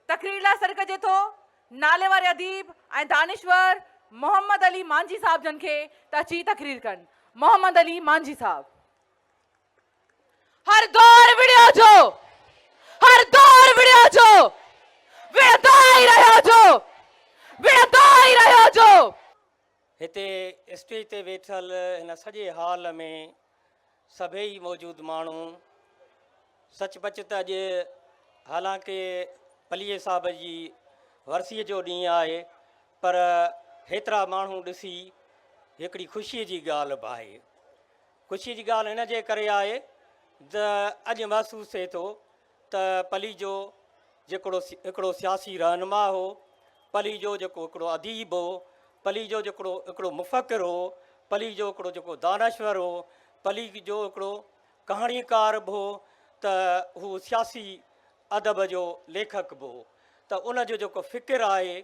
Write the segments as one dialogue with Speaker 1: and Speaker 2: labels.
Speaker 1: تقرير لاء سڏ ڪجي ٿو نالي واري اديب ۽ دانشور محمد علي مانجهي صاحب جن کي ته اچي تقرير ڪن. محمد علي مانجهي صاحب. هر دور وڙهيو جو، هر دور وڙهيو جو، وڙهندو ئي رهيو جو، وڙهندو ئي رهيو جو.
Speaker 2: هتي اسٽيج تي ويٺل هن سڄي هال ۾ سڀيئي موجود ماڻهو سچ پچ ته اڄ حالانڪه پليجي صاحب جي ورسيء جو ڏينهن آهي پر هيترا ماڻهو ڏسي هڪڙي خوشيء جي ڳالهه به آهي. خوشيء جي ڳالهه ان جي ڪري آهي ته اڄ محسوس ٿئي ٿو ته پليجو جيڪڙو هڪڙو سياسي رهنما هو، پليجو جيڪو هڪڙو اديب هو، پليجو جيڪڙو هڪڙو مفڪر هو، پليجو هڪڙو جيڪو دانشور هو، پليجو هڪڙو ڪهاڻيڪار به هو ته هو سياسي ادب جو ليکڪ به هو ته ان جو جيڪو فڪر آهي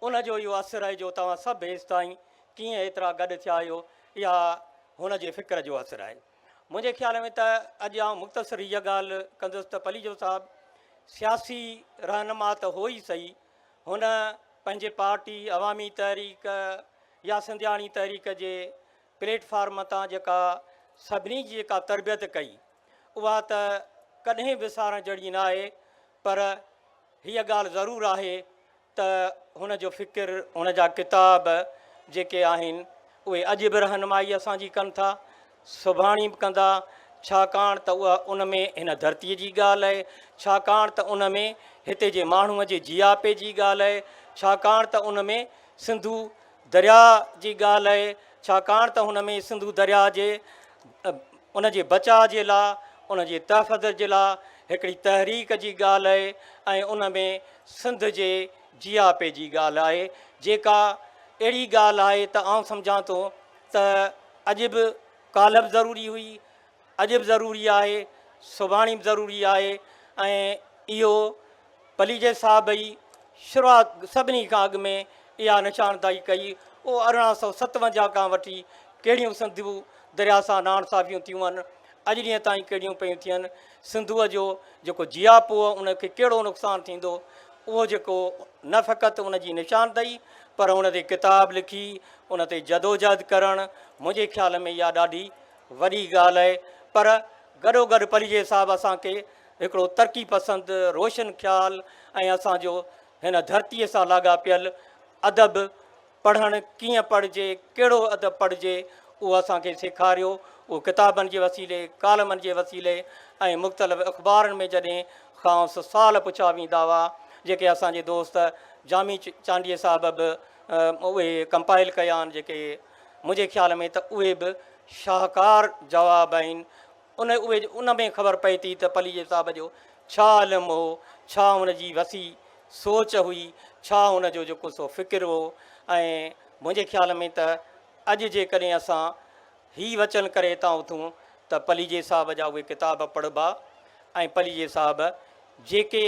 Speaker 2: ان جو اهو اثر آهي جو توهان سڀ هيستائين ڪيئن ايترا گڏ ٿيا آهيو اها هن جي فڪر جو اثر آهي. منهنجي خيال ۾ ته اڄ آئون مختصر هيء ڳالهه ڪندس ته پليجو صاحب سياسي رهنما ته هو ئي سهي، هن پنهنجي پارٽي عوامي تحريڪ يا سنڌياڻي تحريڪ جي پليٽ فارم تان جيڪا سڀني جي جيڪا تربيت ڪئي اها ته ڪڏهن به وسارڻ جهڙي ناهي پر هيء ڳالهه ضرور آهي ته هن جو فڪر، هن جا ڪتاب جيڪي آهن اهي اڄ به رهنمائي اسان جي ڪن ٿا، سڀاڻي به ڪندا، ڇاڪاڻ ته اها ان ۾ هن ڌرتيء جي ڳالهه آهي، ڇاڪاڻ ته ان ۾ هتي جي ماڻهوء جي جياپي جي ڳالهه آهي، ڇاڪاڻ ته ان ۾ سنڌو درياء جي ڳالهه آهي، ڇاڪاڻ ته هن ۾ سنڌو درياء جي ان جي بچاء جي لاء، ان جي تحفظ جي لاء هڪڙي تحريڪ جي ڳالهه آهي ۽ ان ۾ سنڌ جي جياپي جي ڳالهه آهي، جيڪا اهڙي ڳالهه آهي ته آئون سمجهان ٿو ته اڄ به ڪالهه به ضروري هئي، اڄ به ضروري آهي، سڀاڻي به ضروري آهي ۽ اهو پليجي صاحب ئي شروعات سڀني کان اڳ ۾ اها نشانداهي ڪئي، اهو 1857 کان وٺي ڪهڙيون سنڌو درياء سان ناانصافيون ٿيون آهن، اڄ ڏينهن تائين ڪهڙيون پيون ٿين، سنڌوء جو جيڪو جياپو آهي ان کي ڪهڙو نقصان ٿيندو، اهو جيڪو نه فقط ان جي نشاندهي پر ان تي ڪتاب لکي ان تي جدوجهد ڪرڻ منهنجي خيال ۾ اها ڏاڍي وڏي ڳالهه آهي پر گڏوگڏ پليجي صاحب اسان کي هڪڙو ترقي پسند، روشن خيال ۽ اسان جو هن ڌرتيء سان لاڳاپيل ادب پڙهڻ ڪيئن پڙهجي، ڪهڙو ادب پڙهجي، اهو اسان کي سيکاريو. اهو ڪتابن جي وسيلي، ڪالمن جي وسيلي ۽ مختلف اخبارن ۾ جڏهن کانئس سوال پڇيا ويندا هئا، جيڪي اسان جي دوست جامي چانڊيي صاحب به اهي ڪمپائل ڪيا آهن، جيڪي منهنجي خيال ۾ ته اهي به شاهڪار جواب آهن. ان اهي ان ۾ خبر پئي ٿي ته پليجي صاحب جو ڇا علم هو، ڇا هن جي وسيع سوچ هئي، ڇا هن جو جيڪو سو فڪر هو ۽ منهنجي خيال ۾ ته اڄ جيڪڏهن اسان هي وچن ڪري هتان اٿون ته پليجي صاحب جا اهي ڪتاب پڙهبا ۽ پليجي صاحب جيڪي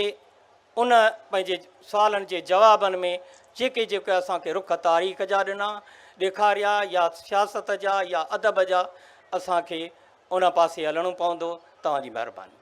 Speaker 2: ان پنهنجي سوالن جي جوابن ۾ جيڪي جيڪي اسان کي رخ تاريخ جا ڏنا، ڏيکاريا يا سياست جا يا ادب جا اسان کي ان پاسي هلڻو پوندو. توهان جي مهرباني.